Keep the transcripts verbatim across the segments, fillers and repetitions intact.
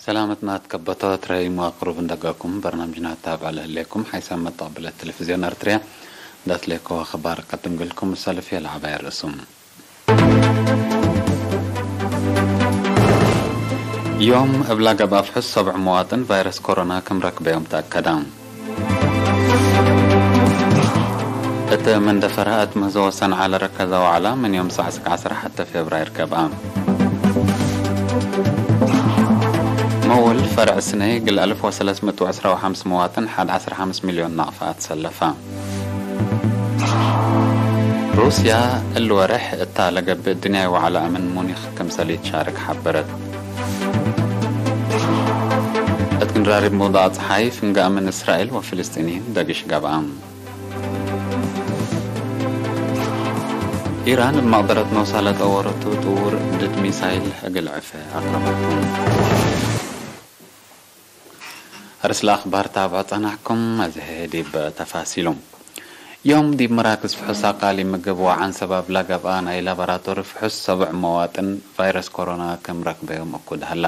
ሰላመትና ትከበቶ ትረዩ መዋቅሩብ እንደገኩም በርናምጅና ታብዕ ለህሌኩም ሓይሳም መጣብለት ቴሌቪዝዮን ኤርትርያ እንዳትሌኮ አኽባር ቀድም ግልኩም ሰልፍ የለዓባይ ርእሱም። ዮም እብላ ገብአ ፍሑስ ሰብዕ መዋጥን ቫይረስ ኮሮና ክም ረክበዮም ተአከዳ። እት መንደፈረ እት ምህዞ ወሰንዓ ለረከዘ ወዕላ ምን ዮም ሰዕ ስክ ዐስር ሐቴ ፌብራይር ገብአ። መውል ፈርዕ ስነይ እግል አልፍ ወሰለስ ምእት ወዕስራ ወሐምስ መዋጥን ሐድ ዐስር ሐምስ ሚልዮን ናቅፋ አትሰለፈ። ሩስያ እሊ ወሬሕ እታ ለገብእ ድንያይ ወዕላ እምን ሙኒክ ክምሰል ኢትሻርክ ሐበረት። እት ግንራሪብ ሙውዳዕ ጸሓይ ፍንገአ ምን እስራኤል ወፍልስጢንይን ደግሽ ገብአ። ኢራን እብ መቅደረት ኖሳ ለጠወረቱ ጥውር ድድ ሚሳይል እግል ዕፌ አቅረበቱ። ርእስ ለአኽባር ታብዖ ጸናሕኩም፣ አዜ ዲብ ተፋሲሉ። ዮም ዲብ መራክዝ ፍሑስ አቃሊም ምግብ ወዐንሰብ እብላ ገብአ ናይ ላቦራቶሪ ፍሑስ ሰብዕ መዋጥን ቫይረስ ኮሮና ክም ረክበዮም እኩድ ሀላ።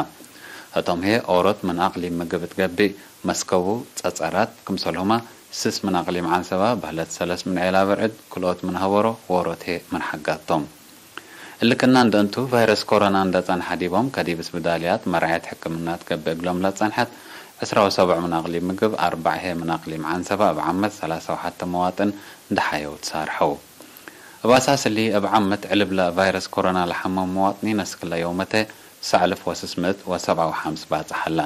ህቶም ህዬ ኦሮት ምን አቅሊም ምግብ እት ገብእ፣ መስከቡ፣ ጸጸራት፣ ክምሰልሁመ ስስ ምን አቅሊም ዐንሰባ፣ በህለት ሰለስ ምን ዔላ ብርዕድ፣ ክልኦት ምን ሀወሮ፣ ዎሮት ህዬ ምን ሐጋት ቶም። እሊ ክእነ እንደ እንቱ፣ ቫይረስ ኮሮና እንደ ጸንሐ ዲቦም ከዲብ እስብዳልያት መርዐየት ሕክምና ትገብእ እግሎም ለጸንሐት ዕስራ ወሰብዕ ምን አቅሊም ምግብ፣ አርበዕ ህዬ ምን አቅሊም ዐንሰባ፣ እብ ዓመት ሰላሳ ወሐተ መዋጥን እንደ ሐየው ትሳርሐው። እብ አሳስ እሊ፣ እብ ዓመት ዕልብ ለቫይረስ ኮሮና ለሐመው መዋጥኒን እስክለ ዮመተ ሰዕ አልፍ ወስስ ምእት ወሰብዓ ወሐምስ ባጽሕ ሀላ።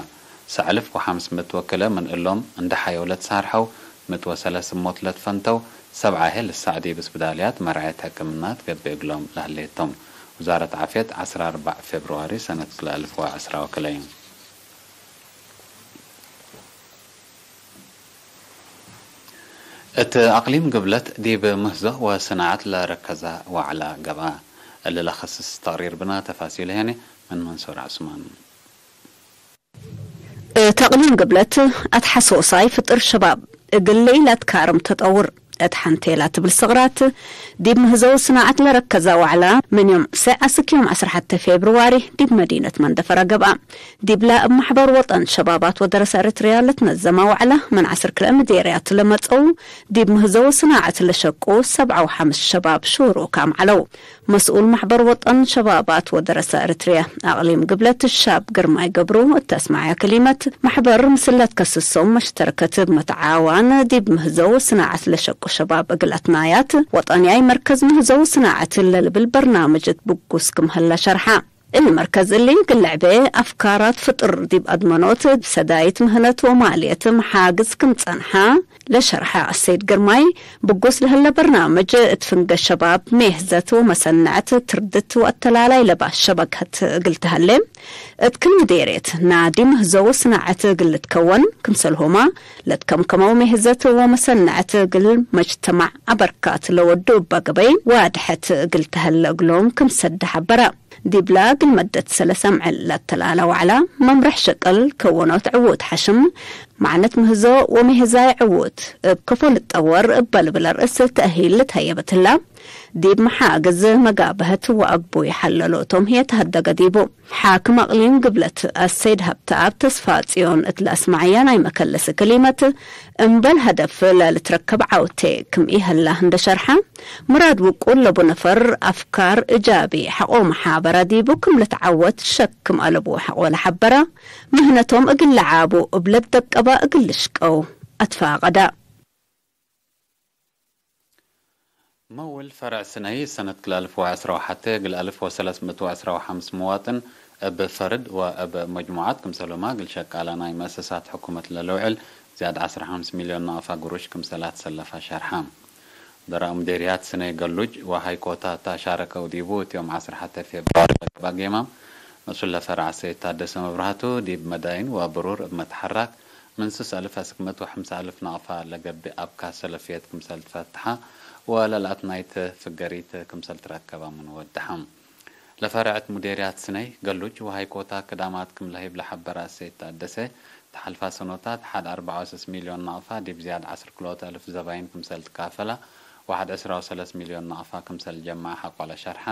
ሰዕ አልፍ ወሐምስ ምእት ወክለ ምን እሎም እንደ ሐየው ለትሳርሐው፣ ምእት ወሰለስ እሞት ለትፈንተው፣ ሰብዓ ህዬ ልሳዕ ዲብ እስብዳልያት መርዐየት ሕክምና ትገብእ እግሎም ለህሌት ቶም። ውዛረት ዓፍየት፣ ዐስራ አርበዕ ፌብርዋሪ ሰነት ክልኤ አልፍ ወዐስራ ወክልኤ። እት አቅሊም ግብለት ዲብ ምህዞ ወሰናዐት ለረከዘ ወዕለ ገብአ። እሊ ለከስስ ተቅሪር ብነ፣ ተፋሲሉ ሄነ ምን መንሱር ዐስማን። እት አቅሊም ግብለት አትሐሶሳይ ፍጥር ሸባብ እግል ለኢለትካርም ተጠውር እት ሐንቴ ለትብል ሰቅራት፣ ዲብ ምህዞ ወሰናዐት ለረከዘ ወዕለ ምን ዮም ሰዕ አስክ ዮም ዐስር ሐቴ ፌብርዋሪ ዲብ መዲነት መንደፈረ ገብአ። ዲብለ እብ መሕበር ወጠን ሸባባት ወደረሰ ኤረትርያ ለትነዘመ ወዕለ ምን ዐስር ክልኤ ምዴርያት ለመጽአው ዲብ ምህዞ ወሰናዐት ለሸቁ ሰብዓ ወሐምስ ሸባብ ሹሩካም ዐለው። መስኡል መሕበር ወጠን ሸባባት ወደረሰ ኤረትርያ አቅሊም ግብለት ሻብ ግርማይ ገብሩ እተ አስመዐየ ክሊመት፣ መሕበር ምስል ለትከስሶም መሽተረከት እብ መትዓዋን ዲብ ምህዞ ወሰናዐት ለሸቁ ሸባብ እግል አትናያት ወጠንያይ መርከዝ ምህዞ ወሰናዐት ለልብል በርናምጅ እት ብጉስ ክም ሀለ ሸርሐ። እሊ መርከዝ እሊ እግል ለዕቤ አፍካራት ፍጥር ዲብ አድመኖት ሰዳይት ምህነት ወማልየት መሓግዝ ክም ጸንሐ ለሸርሐ አሰይድ ግርማይ፣ ብጉስ ለህለ በርናምጅ እት ፍንገ ሸባብ፣ ሜህዘት ወመሰነዐት ትርድት ወአተላላይ ለባሽ ሸበከት እግል ተሀሌ፣ እት ክል ምዴርየት ናዲ ምህዞ ወሰናዐት እግል ልትከወን፣ ክምሰልሁመ ለትከምከመው ሜህዘት ወመሰነዐት እግል መጅተማዕ አበርካት ለወዱ እበ ገበይ ዋድሐት እግል ተሀለ እግሎም ክምሰል ሐበረ። ዲብላ እግል መደት ሰለስ አምዕል ለተላለ ወዕላ፣ መምርሕ ሸቅል ከወኖት ዕዉት ሐሽም፣ መዕነት ምህዞ ወሜህዛይ ዕዉት እብ ከፎ ልትጠወር እበ ልብል ርእስ ተእሂል ልትሀየበት ህላ። ዲብ መሓግዝ መጋብሀት ወአግቡይ ሐለሎቶም ህዬ ተሀደገ ዲቡ። ሓክም አቅሊም ግብለት አሰይድ ሀብተአብ ተስፋጽዮን እት ለአስመዐያ ናይ መከለስ ክሊመት፣ እምበል ሀደፍ ለልትረከብ ዐውቴ ክም ኢሀላ እንደ ሸርሐ፣ ምራድ ውቁል ለቡ ነፈር አፍካር እጃቢ ሐቆ መሓበረ ዲቡ ክም ልትዐወት ሸክ ክም አለቡ ሐቆ ለሐበረ፣ ምህነቶም እግል ለዓቡ እብ ለትደቀበ እግል ልሽቀው አትፋቀደ። መውል ፈርዕ ስነይ ሰነት ክልኤ አልፍ ወዐስራ ወሐቴ እግል አልፍ ወሰለስ ምእት ወዐስራ ወሐምስ መዋጥን እብ ፈርድ ወእብ መጅሙዓት ክምሰልሁመ እግል ሸቃለ ናይ መአሰሳት ሕኩመት ለልውዕል ዝያድ ዐስር ሐምስ ሚልዮን ናቅፋ ግሩሽ ክምሰል አትሰለፈ ሸርሐ። ደራእ ሙዴርያት ስነይ ገሉጅ ወሃይኮታ እተ አሻረከው ዲቡ እት ዮም ዐስር ሐቴ ፌብርዋሪ ለገብአ ጌማም፣ መስኡል ለፈርዕ አሰይድ ታደሰ መብራህቱ ዲብ መዳይን ወብሩር እብ መትሐራክ፣ ምን ስስ አልፍ አስክ ምእት ወሐምሳ አልፍ ናቅፋ ለገብእ አብካት ሰለፍየት ክምሰል ትፈትሐ ወለልአትናይት ፍገሪት ክምሰል ትረከበ ምኑ ወደሐ። ለፈርዕት ሙዴርያት ስነይ ገሉጅ ወሃይኮታ ክዳማት ክም ለህይብ ለሐበረ አሰይድ ታደሰ፣ ተሐልፋ ሰኖታት ሐድ አርበዓ ወሰስ ሚልዮን ናቅፋ ዲብ ዝያድ ዐስር ክልኦት አልፍ ዘባይን ክምሰል ትካፈለ ወሐድ ዕስራ ወሰለስ ሚልዮን ናቅፋ ክምሰል ጀመዐ ሐቆ ለሸርሐ፣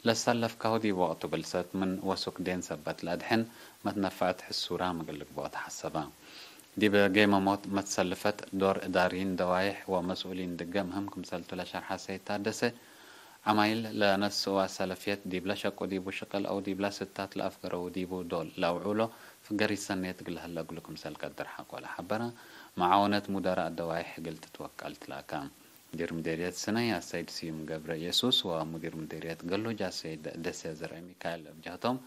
ለሰለፍካሁ ዲብ ወቅቱ ብልሰት ምን ወሱክ ዴን ሰበት ለአድሕን መትነፈዐት ሕሱራም እግል ልግብኦ ተሐሰበ። ዲብ ጌመሞት መትሰልፈት ዶር እዳርይን ደዋይሕ ወመስኡሊን ድገ ምህም ክምሰልቱ ለሸርሐ ሰይድ ታደሰ፣ ዐማይል ለነስእዋ ሰለፍየት ዲብለ ሸቁ ዲቡ ሽቅል አው ዲብለ ስታት ለአፍገረው ዲቡ ዶል ለአውዑሎ ፍገሪት ሰኔት እግል ለሀለ እግሉ ክምሰል ቀድር ሐቆ ለሐበረ፣ መዓወነት ሙደራእ ደዋይሕ እግል ትትወቀል ትላከ። ሙዲር ምዴርየት ስነይ አሰይድ ስዩም ገብረ ኢየሱስ ወሙዲር ምዴርየት ገሉጅ አሰይድ ደሴ ዘርአሚካኤል እብ ጀህቶም፣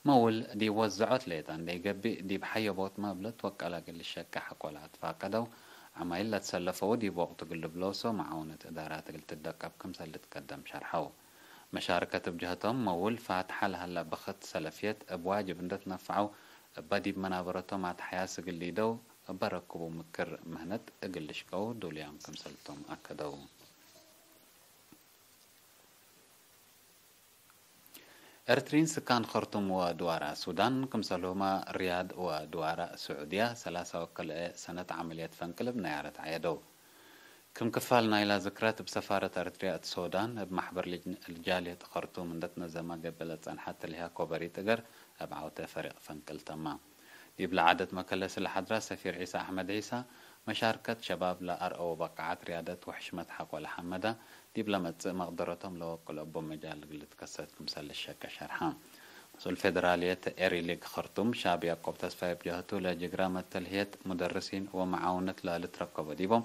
መውል ዲብ ወዘዖት ሌጠ እንዴ ገብእ፣ ዲብ ሐየቦትመ እብ ለትወቀለ እግል ልሸቄ ሐቆ ለአትፋቀደው ዐማይል ለትሰለፈው፣ ዲብ ወቅቱ እግል ልብለሶ መዓውነት እዳራት እግል ትደቀብ ክምሰል ልትቀደም ሸርሐው። መሻርከት እብ ጀህቶም፣ መውል ፋትሐ ለሀለ በክት ሰለፍየት እብ ዋጅብ እንዴ ትነፈዐው፣ እበ ዲብ መናበረቶም አትሐያስ እግል ሊደው፣ እበ ረክቡ ምክር ምህነት እግል ልሽቀው ዱልያም ክምሰልቶም አከደው። ኤርትሪን ስካን ከርቱም ወድዋራ ሱዳን፣ ክምሰልሁመ ሪያድ ወድዋራ ስዑድያ፣ ሰላሳ ወክልኤ ሰነት ዐመልየት ፈንቅል እብ ነያረት ዐየደው። ክም ክፋል ናይላ ዝክረት፣ እብ ሰፋረት ኤርትርያ እት ሶዳን፣ እብ መሕበር ልጅ-፣ ልጃልየት ከርቱም እንዴ ትነዘመ ገብእ ለጸንሐት ተልህያ ኮበሪት እገር፣ እብ ዐውተ ፈሪቅ ፈንቅል ተመ። ዲብለ ዓደት መከለስ ለሐድራ ሰፊር ዒሳ አሕመድ ዒሳ፣ መሻርከት ሸባብ ለአርአው በቃዓት ርያደት ወሕሽመት ሐቆ ለሐመዳ፣ ዲብለ መጽእ መቅደረቶም ለወቅል እቡ መጃል እግል ልትከሰት ክምሰል ልሸቄ ሸርሐ። መስኡል ፌደራልየት ኤሪ ሊግ ከርቱም ሻብ ያዕቆብ ተስፋዬ እብ ጀህቱ፣ ለጅግራ መተልህየት ሙደርሲን ወመዓውነት ለልትረከቦ ዲቦም፣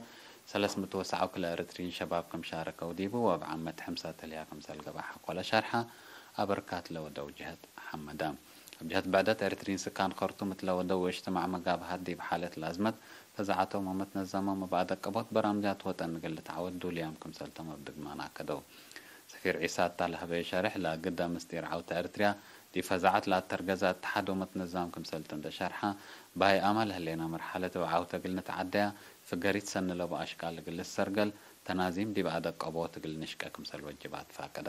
ሰለስ ምእት ወሰብዓ ወክልኤ ኤረትርዪን ሸባብ ክም ሻረከው ዲቡ፣ ወእብ ዓመት ሕምሳ ተልህያ ክምሰል ገብአ ሐቆለ ሸርሐ፣ አበርካት ለወደው ጀህት ሐመደ። እብ ጀህት ብዕደት፣ ኤረትርዪን ስካን ከርቱም እት ለወደው ወእጅትማዕ መጋብሀት ዲብ ሓለት ለአዝመት፣ ፈዛዐቶም ወመትነዛሞም እብ አደቀቦት በራምጃት ወጠን እግል ልትዓወት ዱልያም ክምሰልቶም እብ ድግማን አከደው። ሰፊር ዒሳ እታ ለሀበየ ሸሬሕ፣ ለግዳ ምስጢር ዐውተ ኤረትርያ ዲብ ፈዛዐት ለአተርገዘ እትሓድ ወመትነዛም ክምሰልቱ እንዴ ሸርሐ፣ በሀይ አማል ህሌና መርሐለት እብ ዐውተ እግል ንትዓደያ፣ ፍገሪት ሰኒ ለቡ አሽቃል እግል ልሰርገል፣ ተናዚም ዲብ አደቀቦት እግል ንሽቀ ክምሰል ወጅብ አትፋቀደ።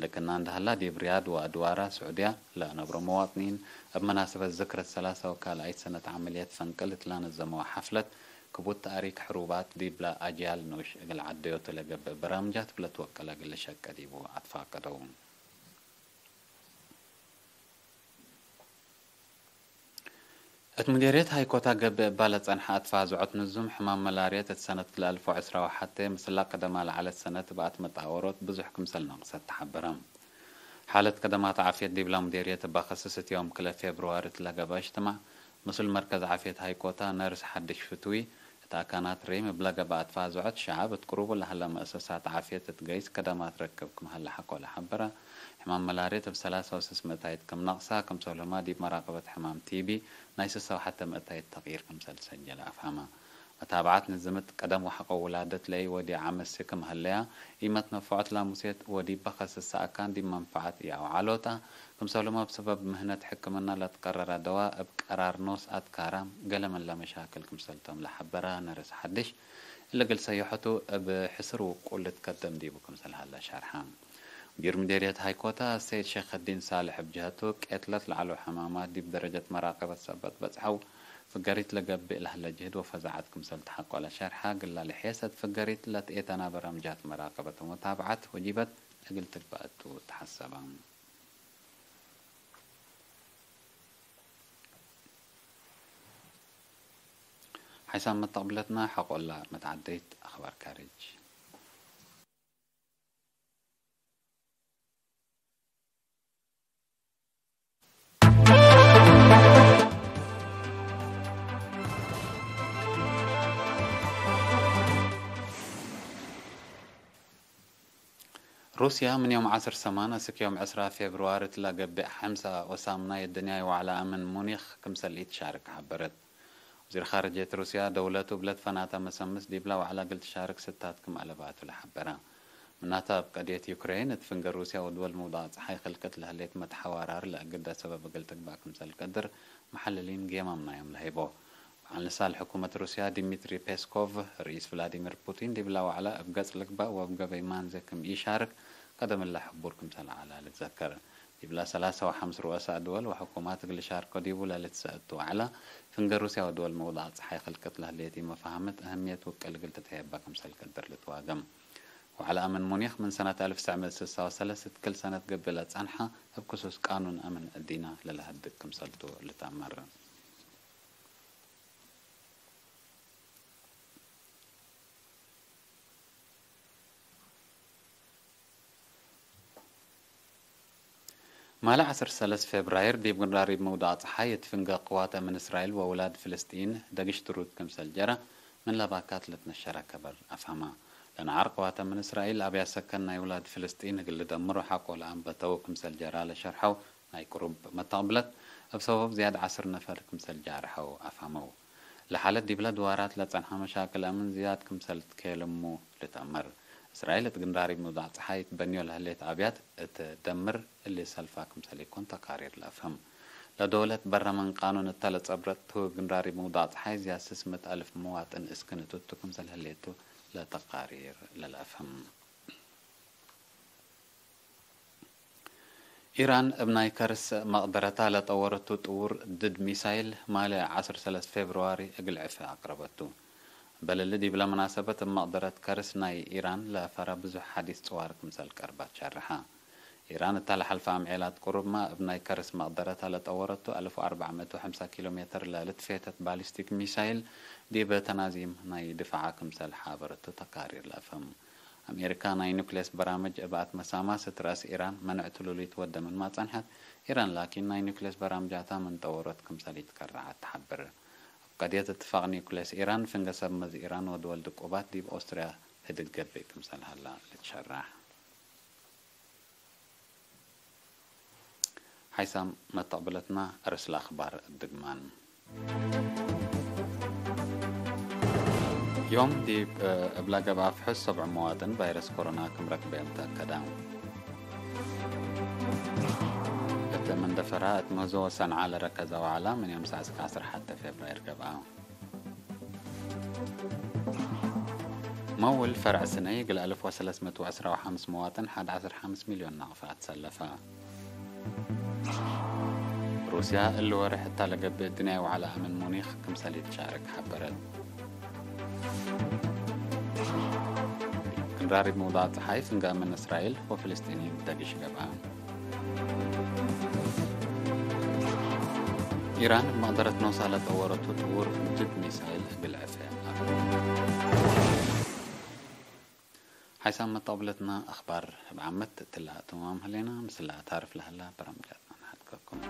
ልክና እንደ ሀላ፣ ዲብ ሪያድ ወአድዋራ ስዑድያ ለነብሮ መዋጥኒን፣ እብ መናሰበት ዝክረት ሰላሳ ወካልኣይት ሰነት ዐመልየት ፈንቅል እት ለነዘመወ ሐፍለት፣ ክቡድ ተእሪክ ሕሩባት ዲብለ አጅያል ኑሽ እግል ዐደዮቱ ለገብእ በራምጃት እብ ለትወቀለ እግል ልሸቀ ዲቡ አትፋቀደው። እት ሙዴርየት ሃይኮታ ገብእ እባ ለጸንሐ አትፋዝዖት ንዙም ሕማም መላርየት እት ሰነት ክልኤ አልፍ ወዕስራ ወሐቴ ምስላ ቀደማ ለዐለት ሰነት እብ አትመጣወሮት ብዙሕ ክምሰል ነቅሰት ተሐበረ። ሓለት ከደማት ዓፍየት ዲብላ ሙዴርየት እባ ከስስ እት ዮም ክልኤ ፌብርዋሪ እት ለገብአ እጅትማዕ፣ ምስል መርከዝ ዓፍየት ሃይኮታ ነርስ ሐድሽ ፍትዊ፣ እት አካናት ሬም እብ ለገብአ አትፋዝዖት ሸዐብ እት ቅሩቡ ለሀለ መአሰሳት ዓፍየት እት ገይስ ከደማት ረክብ ክም ሀለ ሐቆ ለሐበረ፣ ሕማም መላርየት እብ ሰላሳ ወስስ ምእታይት ክም ነቅሳ፣ ክምሰልሁመ ዲብ መራቀበት ሕማም ቲቢ ናይ ስሳ ወሐተ ምእታይት ተቅይር ክምሰል ሰጀለ አፍሀመ። መታብዐት ንዝምት ቀደም ወሐቆ ውላደት ለኢወዴ ዐመሲ ክም ሀለያ፣ ኢመትነፈዖት ላሙሴት ወዲበ ከስሰ አካን ዲብ መንፈዐት ኢአውዓሎታ፣ ክምሰልሁመ እብ ሰበብ ምህነት ሕክምና ለትቀረረ ደዋ እብ ቀራር ኖስ አትካራም ገሌ ምንለ መሻክል ክምሰልቶም ለሐበረ ነርስ ሐድሽ፣ እሊ እግል ሰይሖቱ እብ ሕስር ውቁል ልትከደም ዲቡ ክምሰል ሀለ ሸርሐ። ሙዲር ምዴርየት ሃይኮታ ሰይድ ሼኸዲን ሳልሕ እብ ጀሀቱ፣ ቄትለት ለዐለው ሕማማት ዲብ ደረጀት መራቀበት ሰበት በጽሐው፣ ፍገሪት ለገብእ ለህለ ጅህድ ወፈዛዐት ክምሰል ተሐቆለ ሸርሐ፣ ግላ ለሔሰት ፍገሪት ለትኤተና በራምጃት መራቀበት ወመታብዐት ወጂበት እግል ትግበእ ቱ ተሐሰበ። ሓይሳም መተቅብለትና ሐቆላ መትዓደይት አኽባር ካርጅ። ሩስያ ምን ዮም ዐስር ሰማን እስክ ዮም ዕስራ ፌብርዋሪ እት ለገብእ ሐምሳ ወሳምናይ እድንያይ ወዕለ አምን ሙኒክ ክምሰል ኢትሻርክ ሐበረት። ወዚር ካርጅየት ሩስያ፣ ደውለቱ እብ ለትፈናተ መሰምስ ዲብለ ወዕለ እግል ትሻርክ ስታት ክም አለባቱ ለሐበረ። ምናተ፣ እብ ቀድየት ዩክሬን፣ እት ፍንገር ሩስያ ወድወል ምውዳቅ ጸሓይ ክልቅት ለህሌት መትሐዋራር ለእግደ ሰበብ እግል ትግባእ ክምሰል ቀድር፣ መሐልሊን ጌማም ናዮም ለሀይቦ። በዐል ንሳል ሕኩመት ሩስያ ዲሚትሪ ፔስኮቭ፣ ርኢስ ቭላዲሚር ፑቲን ዲብለ ወዕለ እብ ገጽ ልግበእ ወእብ ገበይ ማንዜ ክም ኢሻርክ ቀደም እለ ሕቡር ክምሰል ዐለ ልትዘከር። ዲብለ ሰላሳ ወሐምስ ሩአሳእ ድወል ወሕኩማት እግል ሻርከው ዲቡ ለልትሰአቱ ወዕለ፣ ፍንገር ሩስያ ወድወል ምውዳቅ ጸሓይ ክልቅት ለህሌት ኢመፋህምት እህምየት ውቅል እግል ትትሄበ ክምሰል ቀድር ልትዋገም። ወዐለ አምን ሙኒክ ምን ሰነት አልፍ ትሰዕ ምእት ስሳ ወሰለስ እት ክል ሰነት ገብእ ለጸንሐ እብ ክሱስ ቃኑን አምን እዲና ለለሀድግ ክምሰልቱ ልትአመር። ማለ ዐስር ሰለስ ፌብራይር ዲብ ግንራሪብ ምውዳቅ ጸሓይ እት ፍንገ ቅዋተ ምን እስራኤል ወውላድ ፍልስጢን ደግሽ ትሩድ ክምሰል ጀረ ምን ለባካት ለትነሸረ ከበር አፍሀማ። ለነዓር ቅዋተ ምን እስራኤል አብያት ሰከን ናይ ውላድ ፍልስጢን እግል ልደምሮ ሐቆ ለአንበተው ክምሰል ጀረ ለሸርሐው ናይ ቅሩብ መተቅብለት፣ እብ ሰበብ ዝያድ ዐስር ነፈር ክምሰል ጃርሐው አፍሀመው። ለሓለት ዲብለ ድዋራት ለጸንሐ መሻክል አምን ዝያድ ክምሰል ትኬልሙ ልትአመር። እስራኤል እት ግንራሪብ ምውዳቅ ጸሓይ ትበንዮ ለህሌት አብያት እት ደምር እሊ ሰልፋ ክምሰል ኢኮን ተቃሪር ለአፍህም። ለዶለት በረ ምን ቃኑን እተ ለጸብረት ቱ ግንራሪብ ምውዳቅ ጸሓይ ዝያድ ስስ ምእት አልፍ መዋጥን እስክን እቱ ቱ ክምሰል ህሌቱ ለተቃሪር ለለአፍህም። ኢራን እብ ናይ ከርስ መቅደረታ ለጠወረቱ ጥውር ድድ ሚሳይል ማለ ዐስር ሰለስ ፌብርዋሪ እግል ዕፈ አቅረበቱ። በልል ዲብለ መናሰበት እብ መቅደረት ከርስ ናይ ኢራን ለፈረ ብዙሕ ሐዲስ ጽዋር ክምሰል ቀርባት ሸርሐ። ኢራን እተ ለሐልፈ አምዔላት ቅሩብመ እብ ናይ ከርስ መቅደረታ ለጠወረቱ አልፍ ወአርበዕ ምእት ወሐምሳ ኪሎ ሜትር ለልትፌተት ባሊስቲክ ሚሳይል ዲብ ተናዚም ናይ ድፋዓ ክምሰል ሓበረቱ ተካሪር ለአፍህም። አሜሪካ ናይ ኑክሌስ በራምጅ እብ አትመሳማስ እት ረአስ ኢራን መንዕት ሉሊት ወደ ምንማ ጸንሐት፣ ኢራን ላኪን ናይ ኑክሌስ በራምጃታ ምን ጠወሮት ክምሰል ኢትከረዐት ተሐብር። እብ ቀድየት እትፋቅ ኑክሌስ ኢራን፣ ፍንገ ሰብ መዝ ኢራን ወድወል ድቁባት ዲብ ኦስትርያ ህድግ ገብእ ክምሰል ሀላ ልትሸረሕ። ሓይሳም መተቅብለትና፣ አርእስ ለአክባር እብ ድግማን። ዮም ዲብ እብለ ገብአ ፍሑስ ሰብዑ መዋጥን ቫይረስ ኮሮና ክም ረክበዮም ተአከደ። እት መንደፈራ እት ምህዞ ወሰንዓ ለረከዘ ወዐላ ምን ዮም ሰዕ እስከ ዐስር ሐቴ ፌብራይር ገብአ። መውል ፈርዕ ስነይ እግል አልፍ ወሰለስ ምእት ወዐስራ ወሐምስ መዋጥን ሐድ ዐስር ሐምስ ሚልዮን ናቅፋ አትሰለፈ። ሩስያ እሊ ወርሕ እታ ለገብእ ድንያይ ወዐለ አምን ሙኒክ ክምሰል ኢትሻርክ ሐበረት። ግንራሪብ ምውዳቅ ጸሓይ ፍንገ አምን እስራኤል ወፍልስጢንይን ደግሽ ገብአ። ኢራን እብ መቅደረት ኖሳ ለጠወረቱ ጥውር ጅድ ሚሳይል እግል ዕፌ አቅርብ። ሓይሳም መተቅብለትና አኽባር እብ ዓመት እትላ ትማም ህሌና፣ ምስላ ታርፍ ለህላ በራምጃትና ንሓድገኩም።